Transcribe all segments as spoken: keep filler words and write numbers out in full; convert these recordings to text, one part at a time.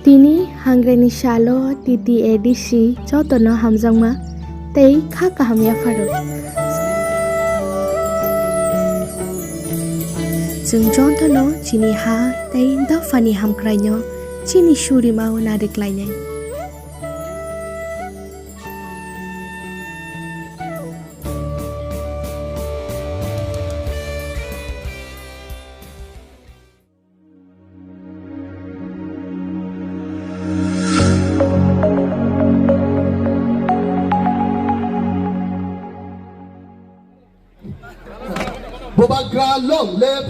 Tini hangre ni salo T T A D C jotono hamjakma tei kha kaham yapharo. Chwng jotono chini ha tei dophani hamkraino chini surima o nariklainai. Bubagra long live!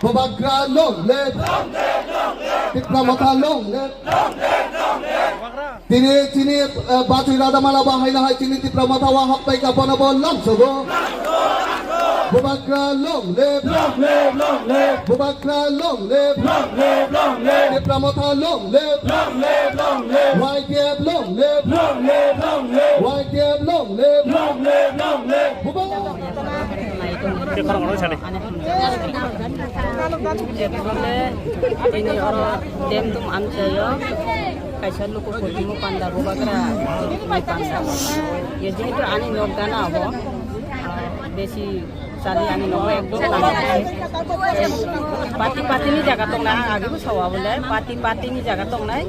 Bubagra long live! Tipra Motha long live! Tini, tini, eh, Bachwi Radhamala bo haino hai chini Tipra Motha o haptai ka bono bo lamsogo. Bubagra long live! Long live, long live! Bubagra long live! Long live, long live! Tipra Motha long live! Long live, long live! Y T F long live! Long live, long live! Y T F long live! Long live, long live! Bubagra Tini oro dem dum amchaio kaisa luku kutumu panda bubagra ni panda. Ye jehetu ani nok gana abo, besi chali ani nogo ekdom lama. Party party ni jaga tongnai, ang age bo sao abo le party party ni jaga tongnai.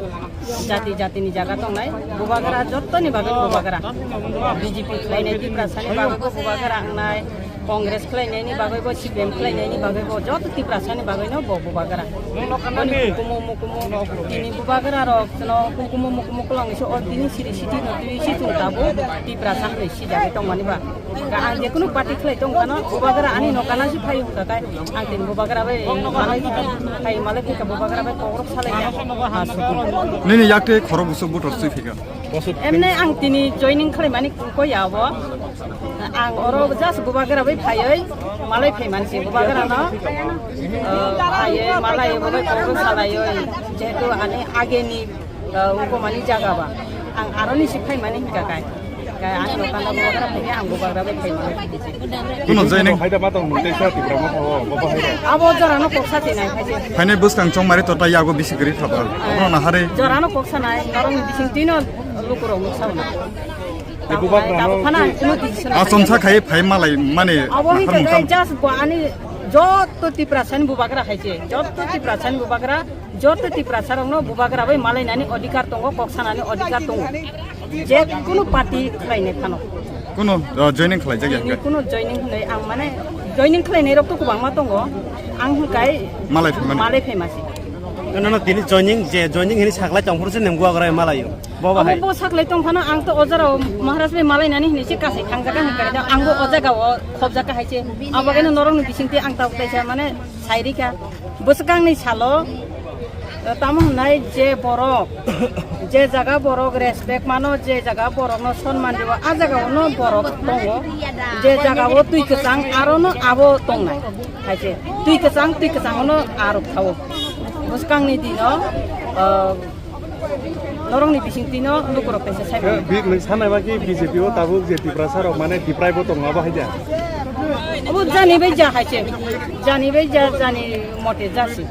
Jati jati ni jaga tongnai, bubagra jottoni bagwi bubagra. B J P khlainai Tiprasa ni bagwi bo bubagra wngnai, Congress khlainai ni bagwi bo, C P M khlainai ni bagwi bo, joto Tiprasa ni bagwi no bo bubagra. Boni hukumu mukumu tini bubagra rok no hukumu mukumu kwlangwi se o tini siri siti no twi si chung tabuk Tiprasa hwnwi sijagwi tongmani ba. Ka ang jekunu party khlai tong phano, bubagra ani nokana si phai hwnkha khe, ang tini bubagra bai nokana si phai malai phika bubagra bai kokrok salai ya. Nini yakte khoro busuk butor sui phika. Emne ang tini joining khlai mani koi ya abo. Ang oro just bubagra bai phaioi malai phai mansi bubagra no, eh, phaioi malai bai kokrok salaioi. Jehetu ani ageni Ukomani jaga ba. Ang aroni si phaimani hingka kai. Kai ang nokanda bubagra phai ang bubagra bai phaimani. Kuno joining. Haida ma tong nung tei sa Tipra Motha o, bo bo haida. Abo jorano koksa tinai phaje. Phainai bwskang chongmari tota yago bisi gri thapa. Abo na hare. Jorano koksa nai, norong bising tino lukurok muksa na. Tei bubagra no phana kuno decision. Achomsa khai phai malai mane. Abo hingka kai just bo ani jotto Tiprasani bubagra hai je. Jotto Tiprasani bubagra Joto Tiprasa rokno bubagra bai malainani odhikar tongo, kok sanani odhikar tongo. Je kunu party khlainai phano. Kuno, uh, joining khlaijak ya Tini hwnkhe? Kuno joining hwnwi ang mane joining khlainai rok to kwbangma tongo. Ang hwnkhe Malai phaimani. Malai phaimasi. Nono tini joining je joining hini saklai tongphuru se neng bubagra malaio. Bo Abo bahai. Bo saklai tong phano ang to ojaro Maharaj bai malainani hini se kasai thangjaka hwnkhe da ang bo o jaga o khobjaka hai se. Abo khe norokni bisingtwi ang tabuk kaisa mane Sairika, bwswkangni salo, eh, tamo hwnai je borok, je jaga borok respect mano, je jaga borokno sonman rwo, a jagao no borok tongo. Je jagao twi kwchang, aro no abo tongnai. Hai se, twi kwchang, twi kwchango no arok thawo. Bwswkangni dino, eh, Norokni bisingtwino lukurok kaisa sai mano. Bi-, nung sanai ba ki B J P o tabuk je Tiprasa rok mane Tiprai bo tongo abo hai da? Abo jani bai ja hai se. Jani bai ja, jani mote ja se.